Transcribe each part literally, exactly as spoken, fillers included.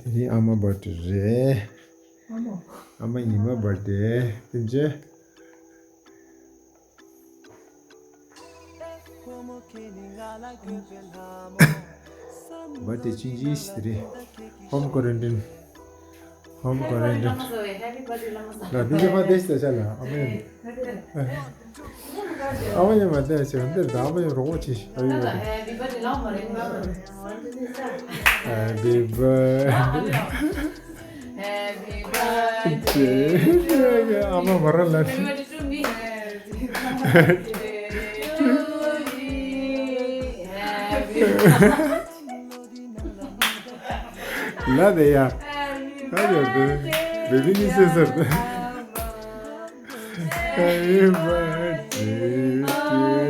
དེ་རིང་ཨ་མ་བར་ཐི་རེད། ཨ་མ། ཨ་མ་ཉི་མ་བར་ཐི་དེ་རྗེས། བར་ཐི་ཆུང་ཆུང་ཞིག་རེད། ཧོམ་ཀོ་རན་ཊིན། ཧོམ་ཀོ་རན་ཊིན། ལ་དེ་ཚོ་མ་བསྡད་ཤི་ད་ཆ་ལ་ཨ་མ་ཡང་། ཨ་མ་ཡང་མ་བསྡད་ཤི་འདིར་ད་ཨ་མ་ཡང་རོགས་པ་བྱེད་ཤི་ཨ་ཡོད་རེད། Happy birthday. Happy birthday to you. ཨ་མ་མ་ར་ལ། Happy birthday to me. Happy birthday to me. Happy birthday. ལ་དེ་ཡ། Happy ཨ་ཡོད་དེ། birthday བེ་བི་ནི་སེ་སར་དེ། Happy birthday to you.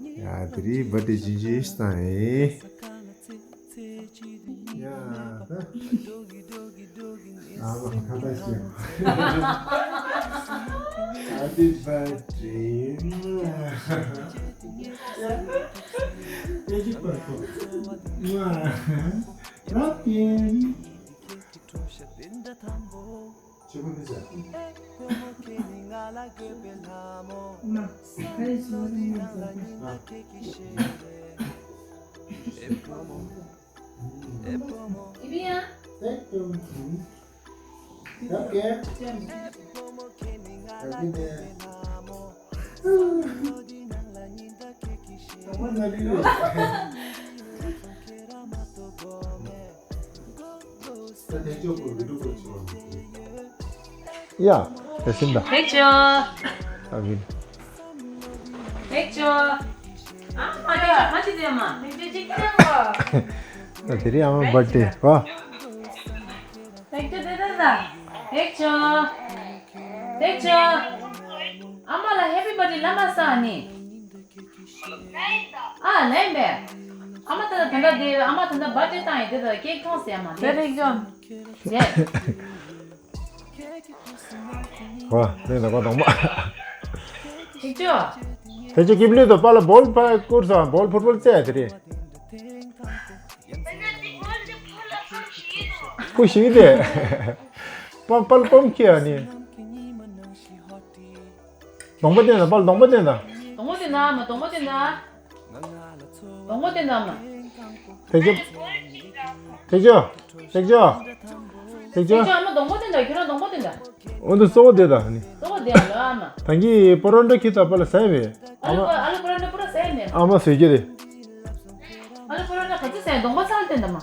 ཡ། ཡ་དེ་རིང་བར་ཐི་ཆུང་ཆུང་ཞིག་བཏང་ཡིན། ཡ་ད། ཨ་མ་ཁ་ཏ་ཤི། Happy birthday. Thank you, Papa. Love you. ཆེ་མོ་འདི་ཟེར། མ། ཁ་ཡི་ཆེ་མོ་འདི་ཡིན་ཟེར། ཨ། ཡི་བི་ཡ། Thank you. Okay. Happy day. ཡ། དེ་སིན་ད། ཐེག་ཆོ། ཨ་བིན། ཐེག་ཆོ། ཨ་མ་ཐེག་ཆོ་མ་ཅི་དེ་མ། ཐེག་ཆོ་ཅིག་ཐེག་གོ། ད་དེ་རིང་ཨ་མ་བར་ཐི་ཌེ་བ། ཐེག་ཆོ་དེ་ད་ད། ཐེག་ཆོ། ཐེག་ཆོ། ཨ་མ་ལ་ཧེ་པི་བར་ཐི་ཌེ་ལབ་མ་སོང་ནི། ཨ་ལེན་པས། ཨ་མ་ད་ད་ད་དེ་ཨ་མ་ད་ད་བར་ཐི་ཌེ་བཏང་ཡིན་དེ་ད་ཀེག་ཐོང་ཟེར་མ་དེ། དེ་རིག་ཡོང་། ཡེ། ཝ་ལེན་ད་གོ་དང་མ། ཐེག་ཆོ། ཐེག་ཆོ་ཀིབ་ལི་དོ་པ་ལ་བོལ་པ་ཀུར་སོང་བོལ་ཕུར་བོལ་རྩེ་དེ་རེད། ཁུ་ཞིག་དེ། པ་པལ་པོམ་ཁྱེར་ནི། གདོང་པ་བསྟན་ན་པལ་གདོང་པ་བསྟན་ན། གདོང་པ་བསྟན་ན་མ་གདོང་པ་བསྟན་ན། གདོང་པ་བསྟན་ན་མ། ཐེག་ཆོ། ཐེག་ཆོ། ཐེག་ཆོ། ཐེག་ཆོ། ཐེག་ཆོ་ཨ་མ་གདོང་པ་བསྟན་ད་ཁྱོད་རང་གདོང་པ་བསྟན་ད། འོ་འདི་གཙོ་བོ་དེ་ད་ནི། གཙོ་བོ་དེ་ཨ་ལོ་ཨ་མ། ད་གི་པོ་རོན་ཏོ་ཁྱི་ཚ་པ་ལ་ཟས་མེད། ཨ་ལུ་པ་ཨ་ལུ་པོ་རོན་ཏོ་པུ་ར་ཟས་མེད། ཨ་མ་ཟོས་ཀྱི་རེད། ཨ་ལུ་པོ་རོན་ཏོ་ག་ཚོད་ཟས་གདོང་པ་ཚང་བསྟན་ད་མ།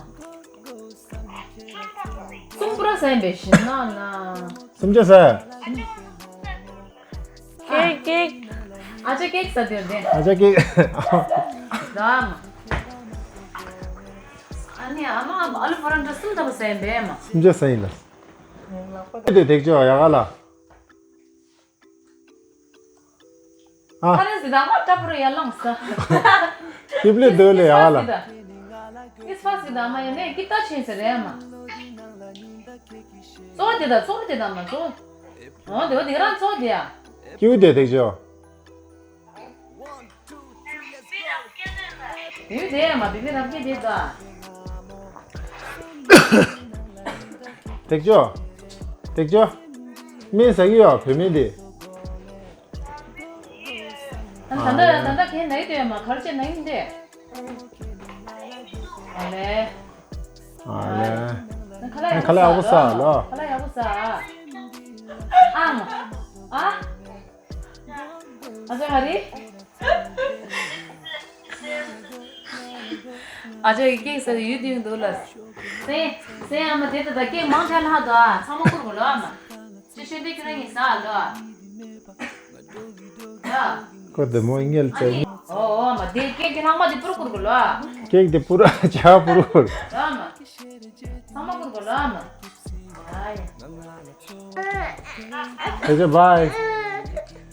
གསུམ་པུ་ར་ཟས་པའི་ཞིན་ན་ན། སུམ་ཅུ་ཟས། ཀེག་ཀེག་ཨ་ཅག་ཀེག་ཟ་དེར་དེ། ཨ་ཅག་ཀེག་ད་མ། ཨ་ནི་ཨ་མ་ཨ་ལུ་པོ་རོན་ཏོ་གསུམ་ཐབ་ཟས་པས་མ། སུམ་ཅུ་ཟས་ཡིན་ལ། དེ་ཐེག་ཆོ་ཡ་ག་ལ། ཨ། ཁ་རེ་ཟི་དང་མ་ཀྲ་པུ་རུ་ཡར་ལངས་ས། ཏིབ་ལི་དོ་ལེ་ཡ་ལ། ཨིས་ཕ་ཟི་དང་མ་ཡ་ནས་ཀི་ཏ་ཆེན་ཟེར་རེད་མ། ཙོ་དེ་དང་ཙོ་དེ་དང་མ་ཙོ། འོ་དེ་བ་དེ་རང་ཙོ་དེ་ཡ། ཀིའུ་དེ་དེ་ཅོ། ཡུལ་དེ་ཡ་མ་བི་བི་རབ་ཀྱི་དེ་དང་། ཐེག་ཆོ། ཐེག་ཆོ། སྨན་ཟ་གི་ཡོད་བུད་མེད་དེ། ད་ད་ད་ད་ཁྱེད་ནའི་དེ་མ་གར་ཆེ་ནའི་འདི། ཨ་ལེ། ཨ་ལེ། ཁ་ལག་ཡག་པོ་ཟ་ལོ། ཁ་ལག་ཡག་པོ་ཟ། ཨང་། ཨ། ཨ་ཅག་ག་རེ། ཨ་ཅག་གི་ཀེག་ཟ་ཡུལ་དུ་འདུག་ལ། སེ། སེ་ཨ་མ་དེ་ད་ད་ཀེག་མང་ཆེ་ལྷག་འདུག་ཨ། ཚང་མ་བསྐུར་དགོས་ལོ་ཨ་མ། ཅི་ཤོད་དེ་ཁྱོད་རང་གིས་ཟ་ལོ། ཡ། ཁོ་དེ་མོ་ངལ་ཨ་ནི། ཨོ་ཨོ་མ་དེ་ཀེག་གི་ལྷག་མ་དེ་བསྐུར་དགོས་དགོས་ལོ་ཨ། ཀེག་དེ་བསྐུར་ཨ་ཇ་བསྐུར་དགོས། ཨ་མ། ཚང་མ་བསྐུར་དགོས་ལོ་ཨ་མ། ཨ་ཡ། ཐེག་ཆོ་བྷའི།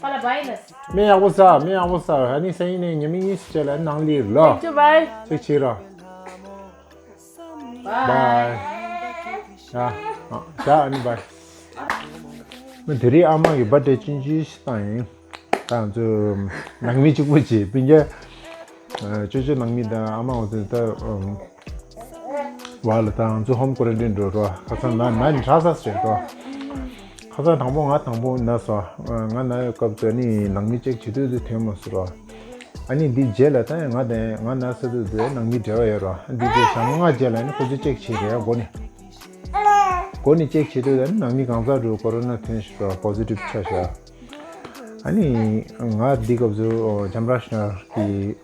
པ་ལ་བྷའི་ལ། སྨན་ཡག་པོ་ཟ། སྨན་ཡག་པོ་ཟ། ཨ་ནི་སང་ཉིན་ནས་ཉི་མ་གཉིས་སུ་བྱས་ལ་ནང་ལིར་ལོ། ཐེག་ཆོ་བྷའི། ཅིག་བྱེད་རོགས། བྷའི། བྷའི། ཡ། ཨ། ཡ་ཨ་ནི་བྷའི། མི་དེ་རིང་ཨ་མ་གི་བར་ཐི་ཌེ་ཆུང་ཆུང་ཞིག་བཏང་ཡིན། ད་ང་ཚོ་ནང་མི་གཅིག་པུ་བྱས་སྤུན་ཀྱག་ཅོ་ཅོ་ནང་མི་དང་ཨ་མ་འོ་དེ་ད་བ་ལ་ད་ང་ཚོ་ཧོམ་ཀོ་རན་ཊིན་འགྲོ་རོགས། ཁ་སང་ན་ན་ནི་དྲག་ས་ཟེར་རོགས། ཁ་སང་དང་པོ་ང་དང་པོ་ན་སོ། ང་ན་ཡོད་སྐབས་དུ་ནི་ནང་མི་ཅེག་བྱེད་དུས་དུ་ཐོན་མ་སོང་རོགས། ཨ་ནི་འདི་རྗེས་ལ་ད་ང་དང་ང་ན་ས་དུས་དུ་ནང་མི་འབྲེལ་བ་ཡོད་རོགས། འདི་རྗེས་ཞག་མ་ལྔ་རྗེས་ལ་ནི་ཁོ་ཚོ་ཅེག་བྱེད་རེད་འགོ་ནི། འགོ་ནི་ཅེག་བྱེད་དུས་ད་ནི་ནང་མི་གང་ཟག་འགྲོ་ཀོ་རོ་ན་ཐོན་ཤི་རོགས། པོ་ཟི་ཊིབ་ཆ་ཤག་ཨ་ནི་ང་འདི་སྐབས་སུ་ཇམ་ར་ཤ་ནར་གི་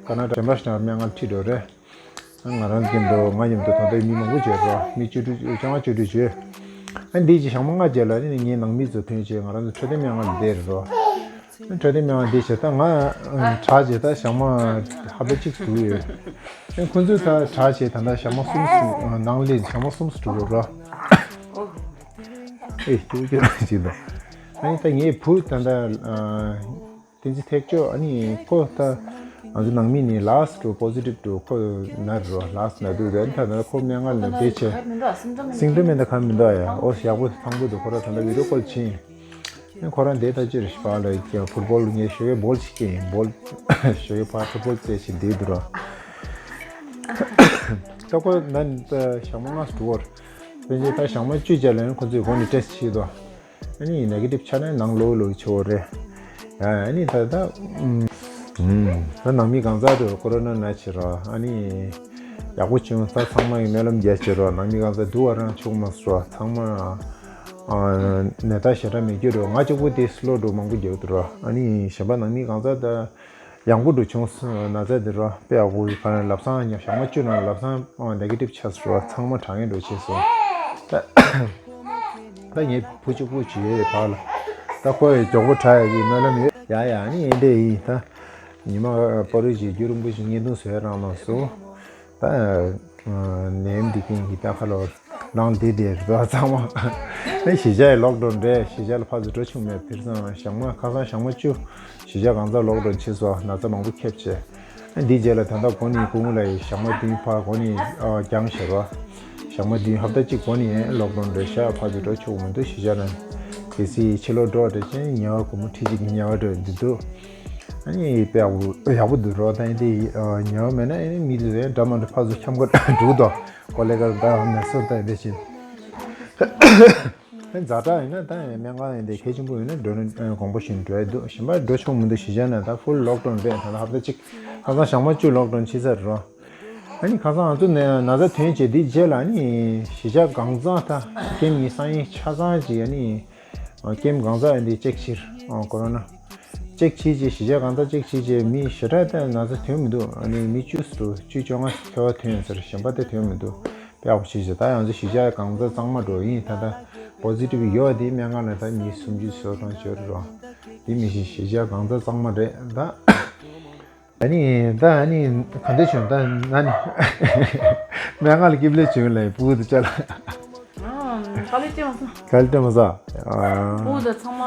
ཀ་ན་ཌ་ཇམ་ར་ཤ་ནར་སྨན་ཁང་ཁྲིད་འགྲོ་རེད། ང་རང་མཉམ་དུ་ང་མཉམ་དུ་ད་ལྟ་མི་མང་པོ་བྱས་རོགས། མི་བཅུ་དྲུག་བཅོ་ལྔ་བཅུ་དྲུག་བྱས། ཨ་འདི་ཅི་ཞག་མ་ལྔ་རྗེས་ལ་ནི་ངའི་ནང་མི་ཚོ་ཐོན་བྱས་ང་རང་ཚོ་འཕྲོད་བསྟེན་སྨན་ཁང་ལ་བསྡད་རོགས། འཕྲོད་བསྟེན་སྨན་ཁང་བསྡད་བྱས་ད་ང་དྲག་བྱས་ད་ཞག་མ་ཧབ་ཏ་གཅིག་འདུག་ཡོད། ཨ་ཁོ་ཚོས་ད་དྲག་བྱས་ད་ལྟ་ཞག་མ་གསུམ་ནང་ལས་ཞག་མ་གསུམ་འགྲོ་རོགས། ཨེ་ཅུ་ཅུ་ཅིག་དང་། ཨ་ནི་ད་ངའི་བུ་ད་ལྟ་བསྟན་འཛིན་ཐེག་མཆོག་ཨ་ནི་ཁོ་ད་ང་ཚོ་ནང་མི་ནི་ལཱ་སི་ཊི་པོ་ཟི་ཊིབ་འདུག་ཁོ་ན་རོ་ལཱ་སི་ཊི་ན་འདུག་ད་ད་ཁོ་སྨན་ཁང་ལ་བསྡད་བྱས་སིང་ཏོམ་མེད་ད་ག་མི་འདུག་ཡ། ཨོ་ཡག་པོ་ཐང་པོ་འདུག་ཁོ་ར་ད་ལྟ་བི་ཌི་ཡོ་ཀོལ་ཕྱིན། ཨ་ཁོ་རང་བསྡད་ད་ཅི་རེད་ཤི་པ་ལ་ཡ་ཕུཊ་བོལ་ངས་ཞོགས་པའི་བོལ་ཞིག་གིན་བོལ་ཞོགས་པའི་ཕ་ཕུཊ་བོལ་རྩེད་བྱས་བསྡད་འདུག་ར། ད་ཁོ་ན་ད་ཞག་མ་ལྔ་འགྲོ་བར། དེ་ནས་ད་ཞག་མ་བཅུ་རྗེས་ལ་ཁོ་ཚོས་སྒོ་ནས་ཊེ་སི་ཊི་བྱས་དོ། ཨ་ནི་ནེ་གེ་ཊིབ་ཆགས་ན་ནང་ལོགས་ལོགས་ཆོག་རེད། ཡ་ཨ་ནི་ད་ད་ཨུམ་ཨུམ་ད་ནང་མི་གང་ཟག་རེད་ཀོ་རོ་ན་ན་བྱེད་རོགས། ཨ་ནི་ཡག་པོ་བྱུང་། ད་ཚང་མ་གི་སྨོན་ལམ་རྒྱག་བྱེད་རོགས། ནང་མི་གང་ཟག་འདུག་བ་རང་ཆུག་མ་སོ་ཚང་མ་ཨ་ནད་རྟགས་ཞེ་དྲག་མེད་རྒྱུ་རོགས། ང་གཅིག་པུ་དེ་སི་ལོ་འགྲོ་མང་པོ་རྒྱག་འདུག་རོགས། ཨ་ནི་གཞན་པ་ནང་མི་གང་ཟག་ད་ཡང་པོ་འགྲོ་བྱུང་སོང་ན་ཚ་འདི་རོ་དཔེ་ཡག་པོ་ཡོད། ག་རེ་ལབ་སང་ཉ་ཞག་མ་བཅུ་ནང་ལབ་སང་ཨོ་ནེ་གེ་ཊིབ་ཆགས་སོང་རོ། ཚང་མ་དྲག་ངན་འགྲོ་བྱས་སོང་། ད་ད་ངའི་བུ་གཅིག་པུ་ཅི་ཡོད་བག་ལ་ད་ཁོ་ཡི་མགྱོགས་པོ་དྲག་ཡ་གི་སྨོན་ལམ་ཡོད། ཡ་ཡ་ཨ་ནི་ཨེ་འདྲས་ཡིན། ད་ཉི་མ་པ་རུ་ཅིག་རྒྱུ་རིན་པོ་ཆེ་བརྙན་ཐུང་བཟོས་རང་གནང་སོང་། ད་ནད་ཡམས་འདི་ཀུན་གྱི་ད་ཁ་ལོ་ནང་བསྡད་བསྡད་རེད་ད་ཚང་མ། ཨེ་གཞིས་ཆགས་ཡི་ལོག་ཌའུན་རེད། གཞིས་ཆགས་ལ་ཕར་ཚུར་འགྲོ་བྱུང་མེད། དེང་སང་ཞག་མ་ཁ་སང་ཞག་མ་བཅུ་གཞིས་ཆགས་གང་ཚ་ལོག་ཌའུན་བྱས་སོང་། ན་ཚ་མང་པོ་ཁྱབ་བྱས། ཨེ་འདིའི་རྗེས་ལ་ད་ལྟ་གོ་ནི་སྐུ་ངོ་ལ་ཡི་ཞག་མ་བདུན་ཕར་གོ་ནི་རྒྱང་ཞེས་རོ། ཞག་མ་བདུན་ཧབ་ཏ་གཅིག་གོ་ནི་ལོག་ཌའུན་རེད་ཤག་ཕར་ཚུར་འགྲོ་ཆོག་མི་འདུག་གཞིས་ཆགས་ནང་གལ་སྲིད་ཕྱི་ལོགས་འགྲོ་བ་འདྲ་ཅན་ཉལ་བ་སྒོར་མོ་ཁྲི་གཅིག་གི་ཉལ་བ་འགྲོ་འདི་འདུག་ཨ་ནི་དཔེ་ཡག་པོ་ཡག་པོ་འདུག་རོགས། ད་ཨེ་འདི་ཉལ་བ་མེད་ན་ཨེ་ནི་མི་འདི་འདྲ་མ་འདྲ་ཕར་ཚུར་འཁྱམ་ག་འགྲོ་འདུག་ཀོ་ལེ་གར་ད་མེ་སོར་ད་ཨེ་འདི་བྱེད། ཛ་དྲག་ཡིན་ན་ད་སྨན་ཁང་ཡིན་དེ་གལ་ཆེན་པོ་ཡིན་ན་འགྲོ་ན་དགོངས་པ་བཞིན་འགྲོ་ཡ་འདུག་གཞན་པ་འགྲོ་ཆོག་མི་འདུག་གཞིས་ཆགས་ན་ད་ཕུལ་ལོག་ཌའུན་རེད། ད་ལྟ་ཧབ་ཏ་གཅིག་ཁ་སང་ཞག་མ་བཅུ་ལོག་ཌའུན་ཕྱིན་ཚར་རོ། ཨ་ནི་ཁ་སང་ང་ཚོ་ནས་ན་ཚ་ཐོན་བྱས་དེའི་རྗེས་ལ་ཨ་ནི་གཞིས་ཆགས་གང་ཚང་ད་ཀེམ་གཉིས་སང་ཉིན་ཆ་ཚང་གཅིག་ཨ་ནི་ཀེམ་གང་ཚང་ཨ་ནི་ཅེག་ཕྱིར་ཀོ་རོ་ན་ཅེག་ཕྱིན་བྱས་གཞིས་ཆགས་གང་ཚང་ཅེག་ཕྱིན་བྱས་མི་ཞེ་དྲག་ད་ན་ཚ་ཐོན་མི་འདུག་ཨ་ནི་མི་བཅུ་ཙམ་བཅུ་བཅོ་ལྔ་ཐོན་པ་ཐོན་ཡོད་ཟེར། གཞན་པ་དེ་ཐོན་མི་འདུག་དཔེ་ཡག་པོ་བྱས་བྱས་ད་ཡང་ཚོ་གཞིས་ཆགས་གང་ཚང་གཙང་མ་འགྲོ་ཡིན། ད་ལྟ་པོ་ཟི་ཊིབ་ཡོད་དེ་སྨན་ཁང་ལ་ད་མི་སུམ་ཅུ་སོ་གྲངས་ཡོད་རེད་རོ། དེ་མི་ཤེས་གཞིས་ཆགས་གང་ཚང་གཙང་མ་རེད་ད། ཨ་ནི་ད་ཨ་ནི་ག་འདྲ་བྱུང་ད་ན་ནི་སྨན་ཁང་ལ་སྐྱིབས་ལས་བྱུང་ལ་ཕྲུ་གུ་དེ་ཅག་ལ། ཨ་དཀའ་ལས་སྤྲད་མ་སོང་། དཀའ་ལས་སྤྲད་མ་སོང་། ཨ་ཕྲུ་གུ་དང་ཚང་མ་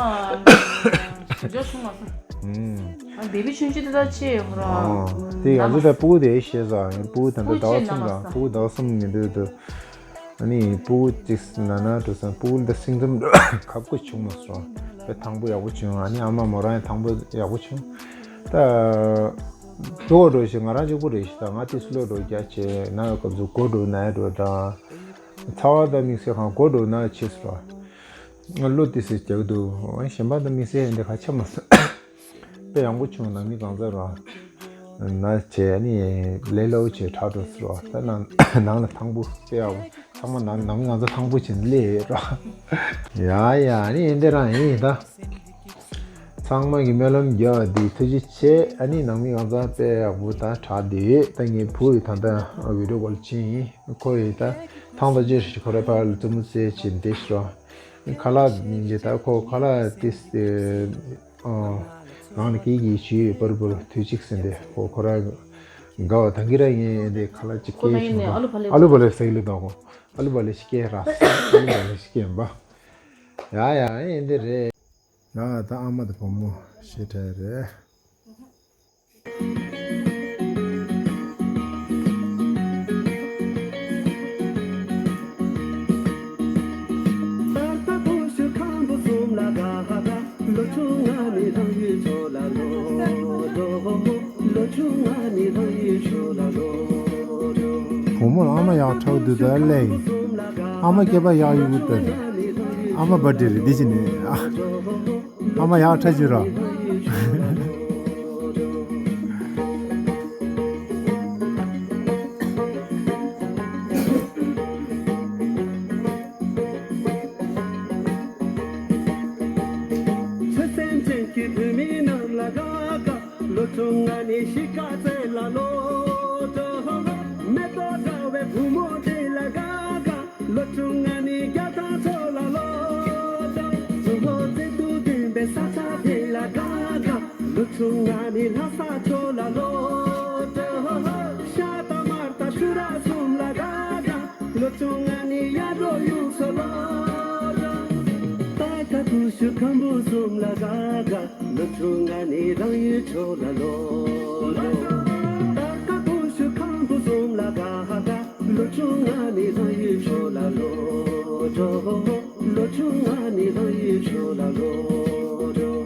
ཞིབ་འཇུག་བྱུང་མ་སོང་། ཨུམ། ཨ་བེ་བི་ཆུང་ཆུང་དེ་དག་ཆེ་ཧོ་ར། ཨ་དེ་ང་ཚོ་ད་ཕྲུ་གུ་དེ་ཤེས་ས་ཕྲུ་གུ་ད་ལྟ་ཟླ་བ་གསུམ་རང་ཕྲུ་གུ་ཟླ་བ་གསུམ་མི་འདུག་འདུག་ཨ་ནི་ཕྲུ་གུ་གཅིག་ན་ན་འགྲོ་སོང་། ཕྲུ་གུ་ལ་སིང་ཏོམ་ཁག་པོ་བྱུང་མ་སོང་། དཔེ་ཐང་པོ་ཡག་པོ་བྱུང་། ཨ་ནི་ཨ་མ་མོ་རང་ཡང་ཐང་པོ་ཡག་པོ་བྱུང་། ད་འགྲོ་འགྲོ་ཞིག་ང་རང་གཅིག་པུ་རེད་ཤི། ད་ང་དེ་སུ་ལོ་འགྲོ་རྒྱ་ཆེ་ན་ཡོད་སྐབས་སུ་མགོ་འགྲོ་ན་ཡ་འགྲོ་ད་ཚ་བ་ད་དམིགས་བསལ་གང་མགོ་འགྲོ་ན་ཆེ་སོ། ང་བློ་དེ་སེ་རྒྱག་འདུག་གཞན་པ་ད་དམིགས་བསལ་འདི་ཁ་ཆེ་མ་སོང་། དཔེ་ཡག་པོ་བྱུང་། ནང་མི་གང་ཟག་རང་ན་བྱས་ནི་ལས་སླ་བོ་བྱས་དྲག་འགྲོ་ཟེར་བ། ད་ནང་ནང་ལ་ཐང་པོ་དཔེ་ཡག་པོ་ཚང་མ་ནང་ནང་མི་གང་ཟག་ཐང་པོ་བྱས་ནས་སླེབས་ཡོད་ར། ཡ་ཡ་ནི་ཨེ་འདི་རང་ཡིན་ད། ཚང་མ་གི་སྨོན་ལམ་རྒྱག་པ་འདི་ཐུགས་རྗེ་ཆེ། ཨ་ནི་ནང་མི་གང་ཟག་དཔེ་ཡག་པོ་ད་དྲག་འདི་ད་ངའི་བུ་ཡི་ད་ལྟ་བི་ཌི་ཡོ་ཀོལ་བྱེད་ཡིན། ཁོ་ཡི་ད་ཐང་ད་ཅེ་ཁོ་ར་ཕར་ལ་བཙུན་མོ་རྩེ་བྱེད་འདི་ཤི་ར། ཁ་ལག་ཉིན་གྱི་ད་ཁོ་ཁ་ལག་ཏིས་ཏེ་ཨ་རང་ལ་སྐད་ཀྱི་ཞུས་པར་པར་དུས་གཅིག་ཟིན་ཏེ་ཁོ་ཁོ་རང་དགའ་བ་དང་གི་ར་ངས་འདི་ཁ་ལག་ཅིག་ཁོ་ན་སྐད་ཡིན་ནས་ཞུ་ཨ་ལུ་ཕ་ལེ། ཨ་ལུ་ཕ་ལེ་ཟེར་གི་ལེ་དང་ཁོ་ཨ་ལུ་ཕ་ལེ་ཞིག་སྐད་ར་ཨ་ལུ་ཕ་ལེ་ཞིག་སྐད་ཡིན་པ། ཡ་ཡ་ཨེ་འདི་རེད། ཡ་ད་ཨ་མ་དང་བུ་མོ་ཞེ་དྲག་རེད། ཨ་མ་ཡག་ཁྲའུ་དུ་ད་ལེ། ཨ་མ་སྐེད་པ་ཡག་ཡོད་གི་ད། ཨ་མ་བར་ཐི་ཌེ་རེད་འདི་ཕྱི་ནས། ཨ་མ་ཡག་ཁྲ་ཅི་ར། ལོ་ཆུང་ང་ནི་ཤི་ཀ་ཚེ་ལ་ལོ་འགྲོ། མེ་ཏོག་འདྲ་བའི་བུ་མོ་དེ་ལ་དགའ་དགའ། ལོ་ཆུང་ང་ནི་རྒྱ་ཐང་ཚོ་ལ་ལོ་འགྲོ། གཟུགས་པོ་བརྩེ་དུང་ལྡན་པའི་ས་ཆ་དེ་ལ་དགའ་དགའ། ལོ་ཆུང་ང་ནི་ལྷ་ས་ཚོ་ལ་ལོ་འགྲོ། ཤ་དང་མར་དང་ཆུ་ར་གསུམ་ལ་དགའ་དགའ། ལོ་ཆུང་ང་ནི་ཡ་རོ་ཡུག་སོ་ལོ་རོ། ཏ་ཀ་ཀུ་ཤུ་ཁམ་བུ་གསུམ་ལ་དགའ་དགའ། ལོ་ཆུང་ང་ནི་རང་ཡུལ་ཕྱོགས་ལ་ལོ་རོ། ཏ་ཀ་ཀུ་ཤུ་ཁམ་བུ་གསུམ་ལ་དགའ་དགའ། ལོ་ཆུང་ང་ནི་རང་ཡུལ་ཕྱོགས་ལ་ལོ་རོ། ལོ་ཆུང་ང་ནི་རང་ཡུལ་ཕྱོགས་ལ་ལོ་རོ།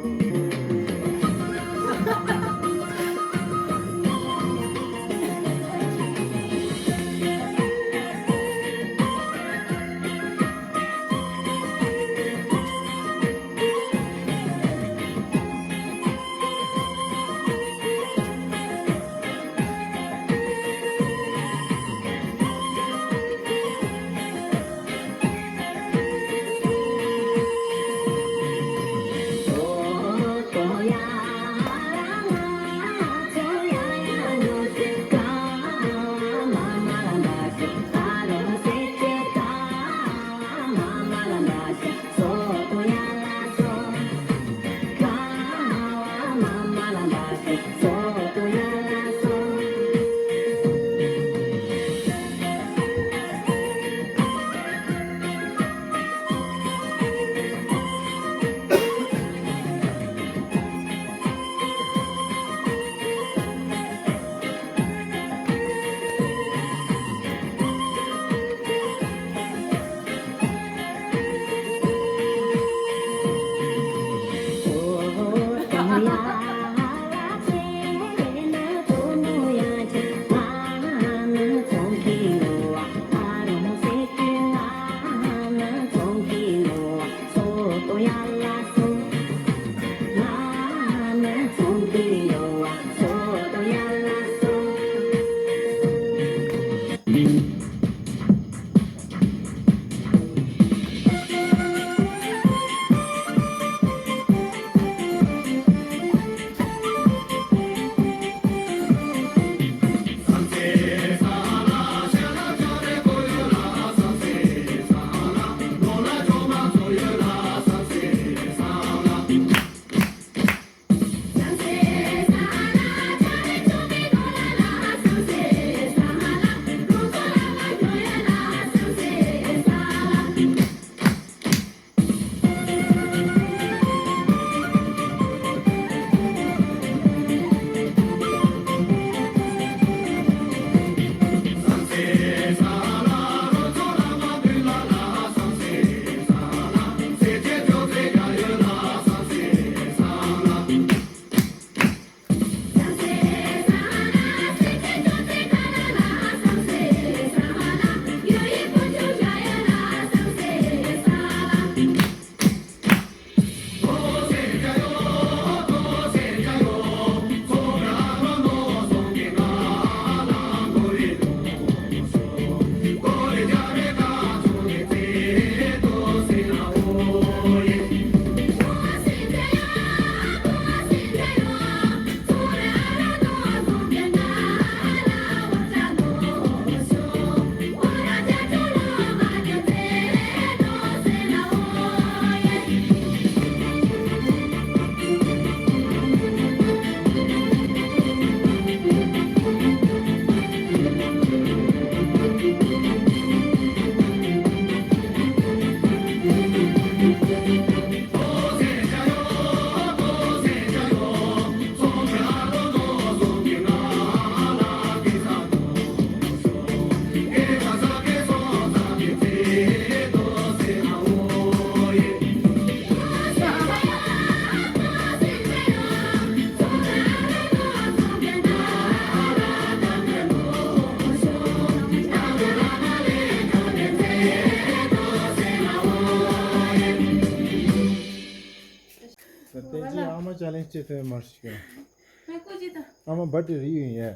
བསྟན་ཅིག་ཨ་མ་ཅ་ལེན་བྱེད་ཐུབ་མ་ཤེས་ཀྱང་། ཨ་མ་བར་ཐི་ཌེ་རེ་ཡིན་ཡ།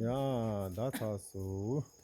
ཡ་ད་ཚར་སོང་།